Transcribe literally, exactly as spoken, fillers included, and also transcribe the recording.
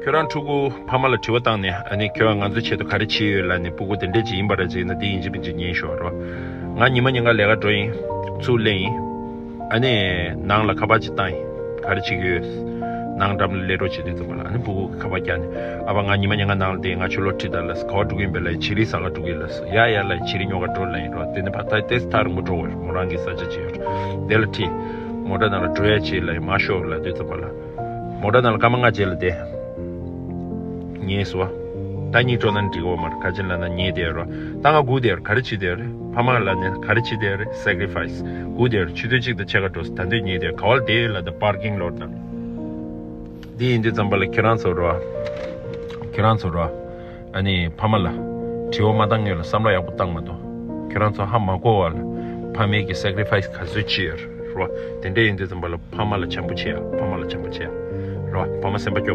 ཁྱོད་རང་ཕྲུ་གུ་ཕ་མ་ལ་དྲི་བ་བཏང་ནས། ཨ་ནི་ཁྱོད་ང་ཚོའི་ཆེད་དུ་ག་རེ་བྱས་ཡོད་ལབ་ནས། སྤུ་གུ་དེ་འདྲས་ཅིག་ཡིན་པ་ར་ཅིག་ཡིན་ན། དེ་ཡིན་གཅིག་མིན་གཅིག་ཉན་ཤོག་རོ། ང་ཉི་མ་ཉིན་ག་ལས་ཀ་འགྲོ་ཡིན། ཚུར་སླེབས་ཡིན། ཨ་ནི་ནང་ལ་ཁ་པར་ཅིག་བཏང་ཡིན། ག་རེ་བྱེད་ཀྱི་ཡོད། ནང་འགྲམ་ལ་སླེབས་རོགས་བྱེད་དུས་ཙམ་པ་ལ། ཨ་ནི་སྤུ་གུ་ཁ་པར་བཀྱགས་ནས། ཨ་ཕ་ང་ཉི་མ་ཉིན་ག་ནང་ལ་བསྡད། ང་ཕྱི་ལོགས་ཁྲིད་དང་ལབ་སོང་། ག་པར་འགྲོ་གི་ཡིན་པས་ལབ་ཡིན། བྱི་རིལ་ཟ་ག་འགྲོ་གི་ཡིན་ལབ་སོང་། ཡ་ཡ་ལབ་ཡིན། བྱི་རིལ་ཉོ་ག་འགྲོ་ལབ་ཡིན་རོ། དེ་ནས་ཕར་ད་ཏོག་ཙམ་ཐག་རིང་པོ་འགྲོ་དགོས། མོ་རང་གི་ས་ཆ་ཅིག་ཡོད་རོ། དེ་ལ་ཁྲིད། མོ་ཊ་ནང་ལ་འགྲོ་ཡ་བྱེད་ལབ་ཡིན། མ་ཤོག་ལབ་དུས་ཙམ་པ་ལ། མོ་ཊ་ནང་ལ་སྐར་མ་ལྔ་རྗེས་ལ་བསྡད། ཉལ་སོང་། ད་གཉིད་སྤྲོ་ན་འགྲིག་གོ་མ་རེད། ག་ཅི་ལབ་ན་ཉལ་བསྡད་རོ། ད་ང་སྒུག་བསྡད་རོ། ག་རེ་བྱེད་བསྡད་རེད། ཕ་མ་ལབ་ནས་ག་རེ་བྱེད་བསྡད་རེད། སེག་རི་ཕ་ཡི་སི། སྒུག་བསྡད་རོ། ཆུ་ཚོད་གཅིག་དང་ཕྱེད་ཀ་འགྲོ་སོང་། ད་དུང་ཉལ་བསྡད་རོ། ག་བ་ལ་བསྡད་ཡོད་ལབ་ན་པར་ཀིང་ལོཊ་ནང་། འདི་ཡིན་དུས་ཙམ་པ་ལ་ཁྱེད་རང་ཚོ་རོ། ཁྱེད་རང་ཚོ་རོ། ཨ་ནི་ཕ་མ་ལ་དྲི་བ་མ་བཏང་སྔོན་ལ་བསམ་བློ་ཡག་པོ་བཏང་མ་གཏོགས། ཁྱེད་རང་ཚོ་ཧ་མ་གོ་བ་ལ་ཕ་མའི་གི་སེག་རི་ཕ་ཡི་སི་ག་ཚོད་བྱས་ཡོད་རོ། དེ་འདྲ་ཡིན་དུས་ཙམ་པ་ལ་ཕ་མ་ལ་བྱམས་པོ་བྱེད་ཡ། ཕ་མ་ལ་བྱམས་པོ་བྱེད་ཡ་རོ། ཕ་མ་སེམས་པ་སྐྱོ།